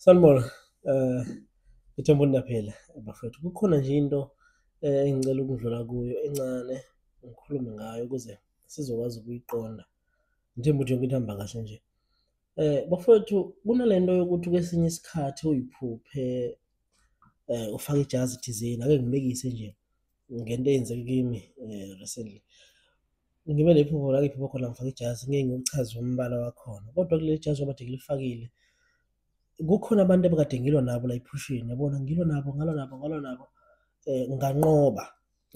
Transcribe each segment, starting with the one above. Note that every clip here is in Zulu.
Sanibona, ngithemba ukuthi niyaphila bafowethu. Kukhona nje into engicela ukudlula kuyo encane, ngikhulume ngayo ukuze sizokwazi ukuyiqonda. Ngithemba ukuthi yonke into ihamba kahle nje. Bafowethu, kunalento yokuthi kwesinye isikhathi uyiphuphe ufake ijazi thizeni. Ake ngibekise nje ngento eyenzeke kimi recently. Ngibe nephupho la ngiphupha khona ngifake ijazi, ngeke ngiwuchaze umbala wakhona, kodwa kuleli jazi njengoba ngilifakile, kukhona abantu ebekade ngilwa nabo la ephusheni, yabona, ngilwa nabo, ngalwa nabo, ngalwa nabo, nganqoba.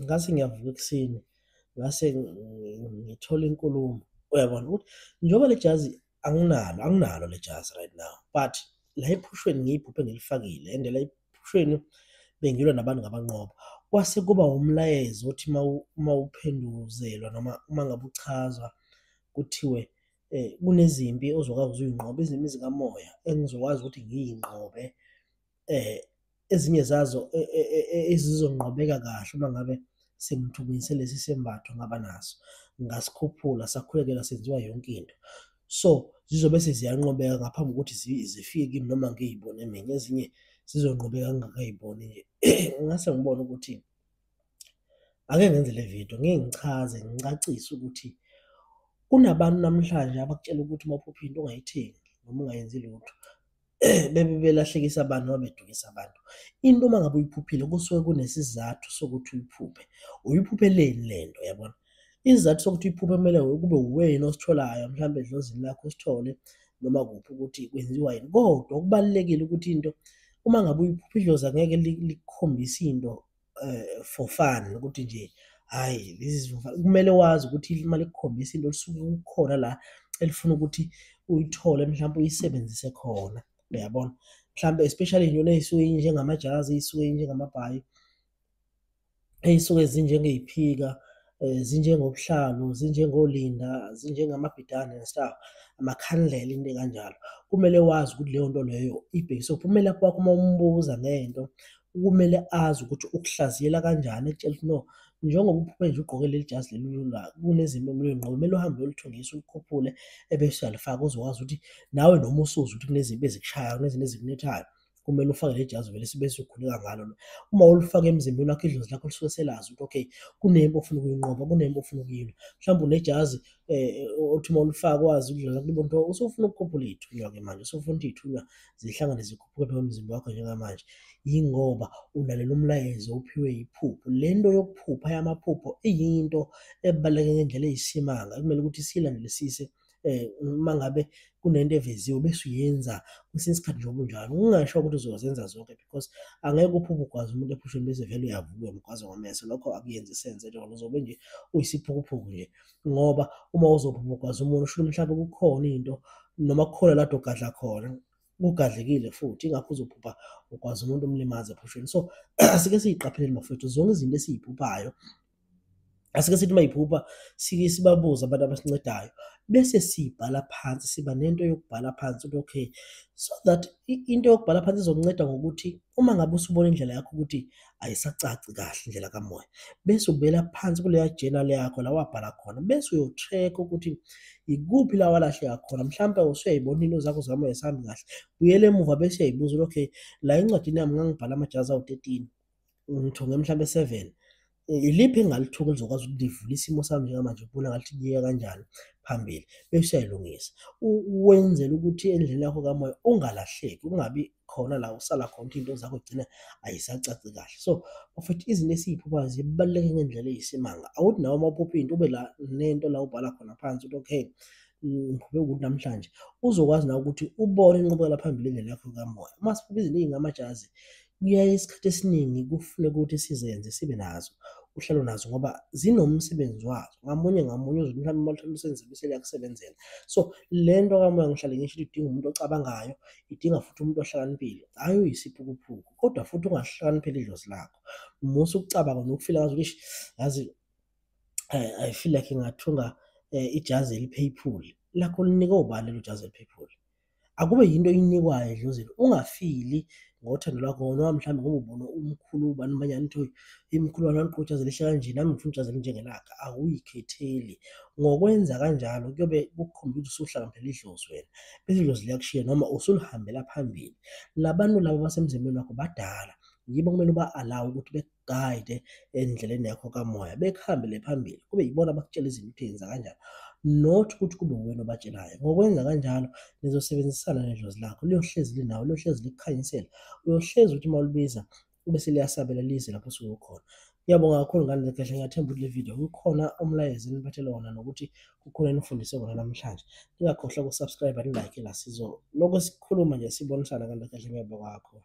Ngase ngiyavuka ekuseni, ngase ngithola inkulumo, uyabona ukuthi njengoba le jazi anginalo, anginalo le jazi right now, but la ephusheni ngiyiphuphe ngilifakile and la ephusheni bengilwa nabantu ngabanqoba. Kwase kuba umlayezo othi uma uphenduzelwa noma uma ngabe uchazwa kuthiwe kunezimpi ozokwazi ukuyinqoba, izimpi zikamoya engizokwazi ukuthi ngiyinqobe, ezinye zazo ezizonqobeka kahle uma ngabe sengithungise lesi sembatho ngaba naso, ngasikhuphula, sakhulekela, senziwa yonke into. So zizobe seziyanqobeka ngaphambi kokuthi zifike kimi noma ngiy'bone mina, ezinye zizonqobeka ngingakay'boni nje. Ngase ngibone ukuthi ake ngenze le video, ngike ngichaze, ngicacise ukuthi kunabantu namhlanje abakutshela ukuthi uma uphupha into ungayithengi noma ungayenzi lutho, bebe belahlekisa abantu noma bedukisa abantu. Into uma ngabe uyiphuphile kusuke kunesizathu sokuthi uyiphuphe. Uyiphupheleni le nto, yabona? Isizathu sokuthi uyiphuphe kumele kube uwena ositholayo, mhlampe edlozini lakho usithole noma kuphi ukuthi kwenziwa yini. Kodwa okubalulekile ukuthi into uma ngabe uyiphupha, idlozi angeke likukhombise into for fun, ukuthi nje hhayi, this is for fun. Kumele wazi ukuthi uma likukhombisa into lisuke kukhona la elifuna ukuthi uyithole, mhlampe uyisebenzise khona, uyabona? Mhlampe especially iy'ntweni ey'suke iy'njengamajazi, ey'suke iy'njengamabhayi, ey'suke zinjengey'phika, zinjengobuhlalu, zinjengolinda, zinjengamabhidane and stuff, amakhandlela, into ey'kanjalo. Kumele wazi ukuthi leyo nto leyo ibhekiswe kuphi. Umelaphi wakho uma umbuza ngento, kumele azi ukuthi ukuhlaziyela kanjani, ekutshela ukuthi no, njengoba uphuphe nje ugqoke leli jazi leli la, kunezimo okumele uy'nqobe, kumele uhambe uyolithungisa ulikhuphule ebese uyalifaka, uzokwazi ukuthi nawe noma usuzwa ukuthi kunezimpi ezikushayayo, kunezinto ezikunethayo, kumele ufake leli jazi vele bese ukhuleka ngalo. Uma ulifaka emzimbeni wakho, idlozi lakho lisuke selazi ukuthi okay, kunempi ofuna ukuyinqoba, kunempi ofuna ukuyilwa. Mhlawumbe unejazi othi uma ulifaka wazi idlozi lakho libone ukuthi usufuna ukukhuphula iy'thunywa-ke manje, usufuna ukuthi iy'thunywa zihlangane zikhuphuke phezu komzimba wakho njengamanje. Yingoba ulalela umlayezo ophiwe yiphupho. Le nto yokuphupha yamaphupho iyinto ebaluleke ngendlela eyisimanga ekumele ukuthi siyilandelisise. Uma ngabe kunento eveziwe bese uyenza kwesinye isikhathi njengoba unjalo, ungasho ukuthi uzozenza zonke because angeke uphuphe ugwaza umuntu ephusheni bese vele uyavuka uyamgwaza ngomese, lokho akuyenzi sense at all, uzobe nje uyisiphukuphuku nje. Ngoba uma uzophupha ugwaza umuntu, kusho ukuthi mhlawumbe kukhona into noma kukhona la ogadla khona, kugadlekile futhi, ingakho uzophupha ugwaza umuntu umlimaze ephusheni. So asike siyiqapheleni bafowethu zonke izinto esiyiphuphayo, asike sithi uma yiphupha sike sibabuze abantu abasincedayo, bese sibhala phansi, siba nento yokubhala phansi ukuthi okay, so that into yokubhala phansi izokunceda ngokuthi uma ngabe usubona indlela yakho ukuthi ayisacaci kahle indlela kamoya, bese ubuyela phansi kuleya journal yakho la wabhala khona, bese uyo-track ukuthi ikuphi la walahleka khona. Mhlampe usuyayibona into zakho zikamoya zihambi kahle, buyela emuva bese uyayibuza ukuthi okay, la encwadini yami ngangibhala amajazi awu-13, ngithunge mhlampe 7, iliphi engingalithuka elizokwazi ukuthi livule isimo sami njengamanje, kubona ngathi kuyiya kanjani phambili, bese uyayilungisa. Wenzela ukuthi endleleni yakho kamoya ungalahleki, ungabi khona la usala khona ukuthi iy'nto zakho gcina ayisacaci kahle. So bafethu, izinto esiyiphuphayo zibaluleke ngendlela eyisimanga. Awuthi nawe uma uphupha into ube la nento la ubhala khona phansi ukuthi okay, ngiphuphe ukuthi namhlanje, uzokwazi nawe ukuthi ubone inqubekela phambili endlela yakho kamoya. Uma siphupha izinto ey'ngamajazi, kuyaye isikhathi esiningi kufuneka ukuthi sizenze sibe nazo, uhlale unazo ngoba zinomsebenzi wazo. Ngamunye ngamunye uzothi mhlawumbe uma uthole usenze bese liyakusebenzela. So le nto kamoya ngihlale ngisho ukuthi idinga umuntu ocabangayo, idinga futhi umuntu ohlakaniphile, hhayi uyisiphukuphuku, kodwa futhi ungahlakanipheli idlozi lakho. Musa ukucabanga nokufila ngazi ukuthi yazi I feel like ngingathunga ijazi eli-purple. Lakho linikwe ubani lelo jazi eli-purple? Akube yinto oyinikwayo edlozini, ungafili ngothando lwakho noma mhlawumbe ngoba ubona umkhulu ubani manyana uthi imkhulu wami wamgqoka ijazi elihle kanje, nami ngifuna ijazi elinjengelakhe. Awuyikhetheli. Ngokwenza kanjalo kuyobe kukukhomba ukuthi usuhlakaniphele idlozi wena, bese idlozi liyakushiya noma usulihambela phambili. La bantu laba abasemzimbeni wakho badala, yibo okumele uba-allow-e ukuthi bekugayide endleleni yakho kamoya, bekuhambele phambili, kube yibona abakutshela izinto ukuthi yenza kanjani, not ukuthi kube uwena obatshelayo. Ngokwenza kanjalo nizosebenzisana nedlozi lakho, liyohlezi linawe, liyohlezi likukhanyisela, uyohlezi uthi uma ulibiza bese liyasabela lize lapho osuke ukhona. Ngiyabonga kakhulu ngane zekhehla, ngiyathemba ukuthi le video kukhona umlayezo eniphathele wona nokuthi kukhona enifundise kona namhlanje. Ningakhohlwa uku-subscribe, ni-like la sizolokhu sikhuluma nje sibonisana ngane zekhehla. Ngiyabonga kakhulu.